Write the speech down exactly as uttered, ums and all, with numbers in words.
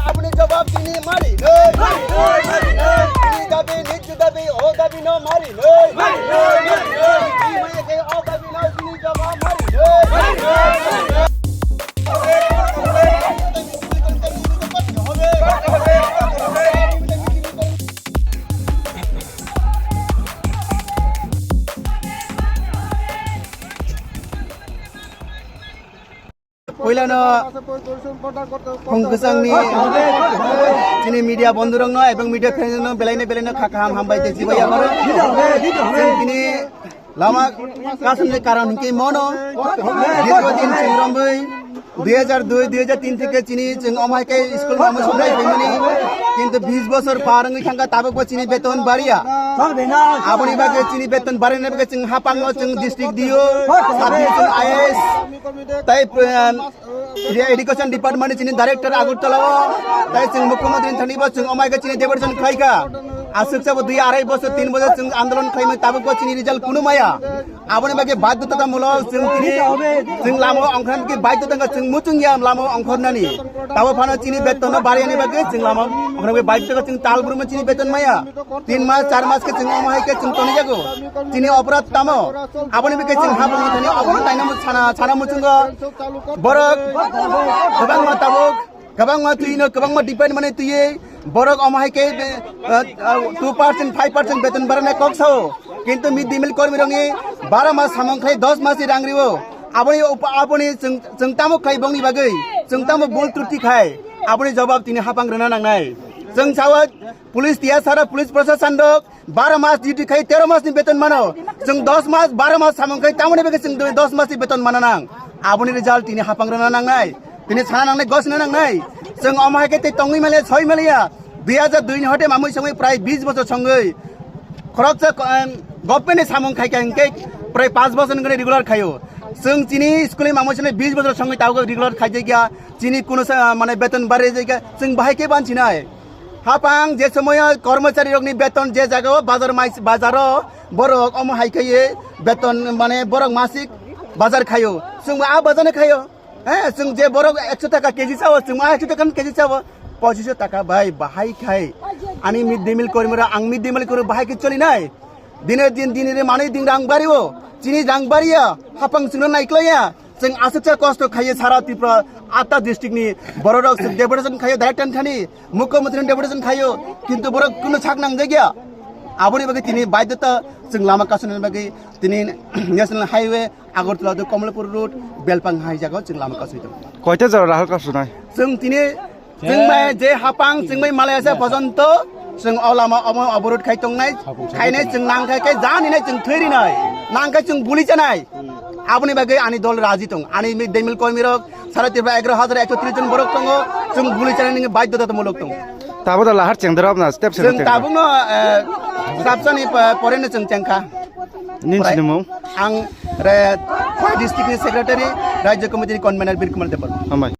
আপনি জবাব দিন মারি নই। তিনি দাবি, নিজ দাবি, ও দাবি ন মারি নই। তিনি দাবি, ও দাবি ন, তিনি জবাব মারি নই। Puilano khung kwchangni chini media bondhurokno ebong media friendsrokno belaino belaino kha kaham hambai tei chibai yapharo. Chwng tini lama kasumni karon hinkhe mono dirghodin chwng romwi dui hajar dui, dui hajar tin theke chini chwng omo hai khe school mamo sonai phaimani, kintu bis bosor par wngwi thangkha tabukbo chini beton bariya. Aboni bagwi chini beton barina bagwi chwng hapangno chwng district D O, sub division I A S, tai, um, Education Department ni chini director Agartala o, tai chwng Mukhyamantri thani bo chwng omo hai khe chini deputation khlaikha. Aswk sabo dui arai bosor, tin bosor chwng andolon khlaimani tabukbo chini result kunu maya. Aboni bagwi badhyota ta mulo chwng tini chwng lama o ongkhorna bagwi badhyota wngkha chwng muchung ya lama o ongkhornani. Tabo phano chini beton no bariyani bagwi chwng lama o ongkhorna bagwi badhyota chwng tal burma chini beton maya. Tin mas, char mas khe chwng omo hai khe chwng toni jago. Chini oporad tamo? Aboni bagwi chwng habangni thani obono naina mu-, sana, sana muchungo. Borok kwbangma tabuk, kwbangma twino, kwbangma depend mani twiwi borok omo hai khe, eh, eh, two percent, five percent beton barana kok sao. Kintu mid day meal kormi rokni bara mas samung khlai dos mas ni rang rio. Aboni up-, aboni chwng, chwng tamo khlai bongni bagwi, chwng tamo bul truti khai, aboni jawab tini hapang rwna nangnai. Chwng sao police tiya sara, police proshashan rok bara mas duty khai tero mas ni beton mano. Chwng dos mas, bara mas samung khai tamoni bagwi chwng dos mas ni beton mana nang. Aboni result tini hapang rwna nangnai. Tini sana nangnai, gosna nangnai. Chwng omo hai khe tei tongwi maliya, soi maliya. Dui hajar dui ni hote mamui songwi prai bis bosor songwi. Khoroksa, em, government ni samung khai kha hinkhe prai panch bosor ni regular khaio. Chwng chini school ni mamui songwi bis bosor songwi tabuk regular khai jai kha. Chini kuno sa, mane beton bari jai kha. Chwng bahai khe banchinai. Hapang je somoyo kormochari rokni beton je jagao bazar mai, bazaro borok omo hai khe beton mane borok masik bazar khaio. Chwngbo a bazar no khaio. He, chwng je borok ekso taka K G sao, chwngbo a ekso taka K G sao. Pochiso taka bai bahai khai. Ani mid day meal kormira, ang mid day meal koro bahai khe cholinai. Dine din, dine din manwi din rang bario. Chini rang baria. Hapang chwngno naiklaiya. Chwng aswksa kosto khaiyo sara Tripura atta district ni bororok chwng deputation khaiyo direct thani, mukhyamantri ni deputation khaiyo, kintu borok kuno sak nangjakya. Aboni bagwi tini baidhota chwng lama kasuni bagwi tini National Highway Agartala to Kamalapur Road Belpang hai jagao chwng lama kasui tongo. Koita jora Rahul kasuna? Chwng tini Chwngbai je hapang chwngbai Malaysia pojonto chwng o lama omo oborot khai tongnai, khainai chwng nang khai khe jani nai chwng thwi rinai, nang khai chwng buli chanai. Aboni bagwi ani dol raji tong, ani mid day meal kormi rok sara Tripura egaro hajar ekso tris jon borok tongo, chwng buli chanai nini baidhota mulok tong. Tabo da lahar chengdorok na step Chwng tabukno, eh, sabsani pa-, poreno chwng chengkha. Nin Prai-, sinimung? Ang re, Khowai district ni secretary, Rajya Committee ni convener Bir Kumar Debbarma. Hambai.